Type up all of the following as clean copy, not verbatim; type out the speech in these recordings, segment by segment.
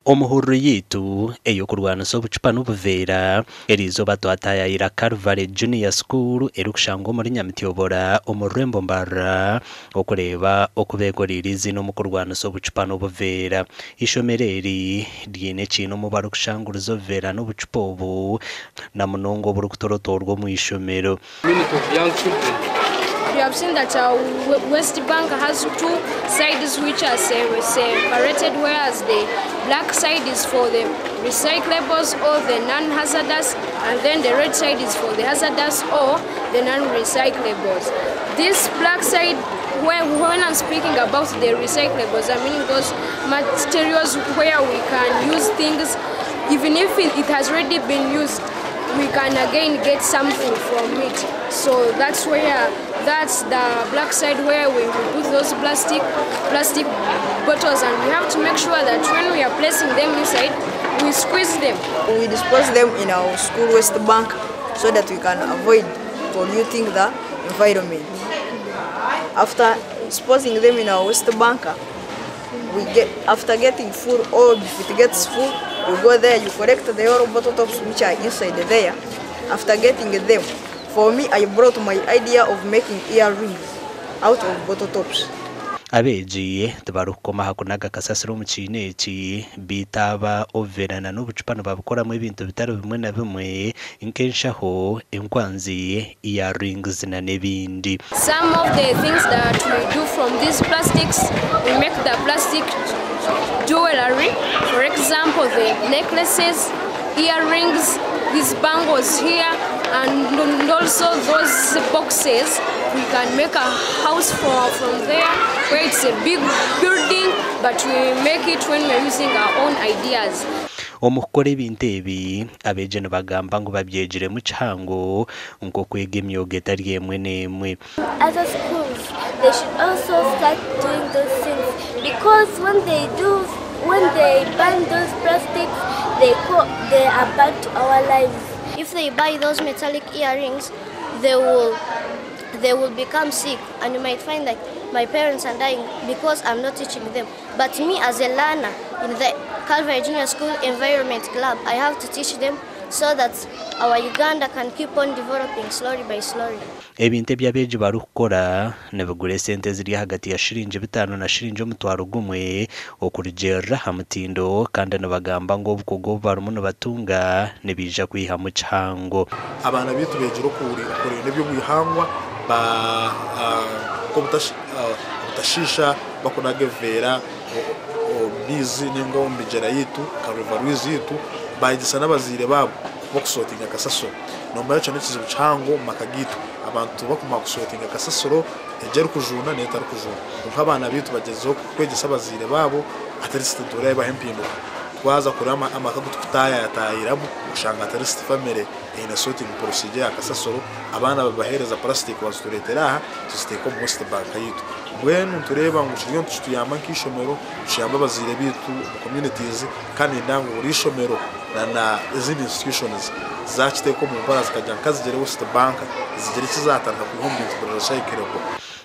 Omu hururu yaitu ey'okurwanisa obucupa n'obuveera, eriizooba twataayaayira Calvary Junior School erikushangwa omuri Nyamityobora omu rurembo Mbarara okureeba oku beekoreire eiziina omu kurwanisa obucupa n'obuveera. Eishomero eri riine ekiina omu barikushanguriza obuveera n'obucupa obu na munonga oburikutorotoorwa omu ishomero. Unit of young children. We have seen that West Bank has two sides which are separated, whereas the black side is for the recyclables or the non-hazardous, and then the red side is for the hazardous or the non-recyclables. This black side, when I'm speaking about the recyclables, I mean those materials where we can use things, even if it has already been used, we can again get something from it. So that's the black side where we will put those plastic bottles, and we have to make sure that when we are placing them inside, we squeeze them. We dispose them in our school waste bank so that we can avoid polluting the environment. After disposing them in our waste bank, after getting full, or if it gets full, you go there, you collect the yellow bottle tops which are inside there. After getting them, for me, I brought my idea of making earrings out of bottle tops. Abeegi tibarikukoma aha kunaga kasasiro omu kiina eki, beitu aba obuveera n'obucupa nibabikoramu ebintu bitari bimwe na bimwe nk'enshaho, enkwanzi, earrings n'ebindi. Some of the things that we do from these plastics, we make the plastic jewelry. For example, the necklaces, earrings, these bangles here, and also those boxes. We can make a house from there, where it's a big building, but we make it when we're using our own ideas. Omu kukora ebintu ebi, abeegi nibagamba ngu babyegiremu kihango nk'okwega emyoga etari emwe n'emwe. Other schools, they should also start doing those things, because when they burn those plastics, they are bad to our lives. If they buy those metallic earrings, they will become sick, and you might find that my parents are dying because I'm not teaching them. But me as a learner in the Calvary Junior School Environment Club, I have to teach them so that our Uganda can keep on developing slowly by slowly. Ebintu ebi abeegi barikukora nibigura esente eziri ahagati ya shiringi 5 na shiringi 1000 okurugiirira aha mutindo, kandi nibagamba ngu obukugu obu barimu nibatunga nibaija kwihamu kihango. Abaana baitu beegire okurinda eby'obuhangwa, obutashiisha bakunaga ebiveera omu maizi ninga omu migyera yaitu nka River Rwizi yaitu, bayegyesa n'abazaire baabo bakusortinga kasasiro. Nomanya ekyo n'ekizibu kihango omu maka gaitu, abantu bakumara kusortinga kasasiro egyo erikujunda n'etarikujunda. Kwonka abaana baitu bagyezeho kwegyesa abazaire baabo, at least nitureebaho empinduka. Twaza kureba amaka agu tukutaayatayiramu, oshanga at least family eine sorting procedure ya kasasiro, abaana babaheereza plastic bazitureetera aha, tuziteeka omu waste bank yaitu. Mbwenu nitureeba ngu kiriyo nikituyamba nk'eishomero, nikiyamba abazaire baitu omu communities, kandi ninda ngu buri ishomero na ezindi institutions zakiteeka omu nkora, zikagira nka zigire waste bank, zigire ekizatandika kwiha omu bintu biri recyclable.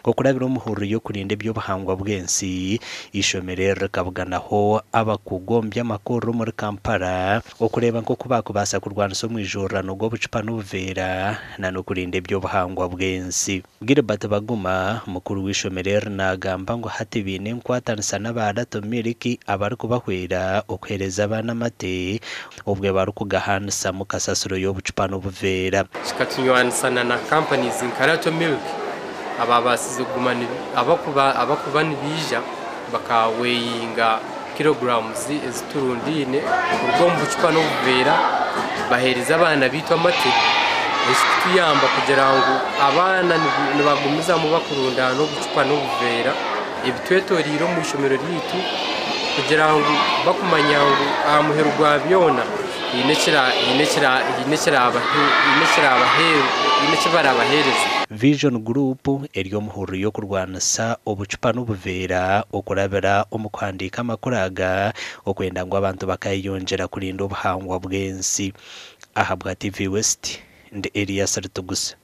Okurabira omu hururu y'okurinda eby'obuhangwa bw'ensi, ishomero eri rikabuganaho abakugu omu by'amakorero omuri Kampala okureeba nk'oku bakubaasa kurwanisa omwijururano gw'obucupa n'obuveera n'okurinda eby'obuhangwa bw'ensi. Gilbert Baguma, mukuru w'ishomero eri, naagamba ngu hati baine enkwatanisa n'aba Lotto Milk abarikubahwera okuheereza abaana amate, obwe barikugahanisamu kasasiro y'obucupa n'obuveera. Kikatunywanisana na companies nka Lotto Milk, ababaasize kuguma abakuba nibiija bakaweyinga kilograms eziturundiine kuruga omu bucupa n'obuveera, baheereza abaana baitu amate, ekikutuyamba kugira ngu abaana nibagumizamu bakurundana obucupa n'obuveera ebitwetoriire omu ishomero ryaitu, kugira ngu bakumanya ngu aha muheru gwa byona haine ekirabaheereza. Vision Group eri omu hururu y'okurwanisa obucupa n'obuveera okurabira omu kuhandiika amakuru aga okwenda ngu abantu bakayeyongyera kurinda obuhangwa bw'ensi. Ahabwa TV West, ndi Elias Ritugusa.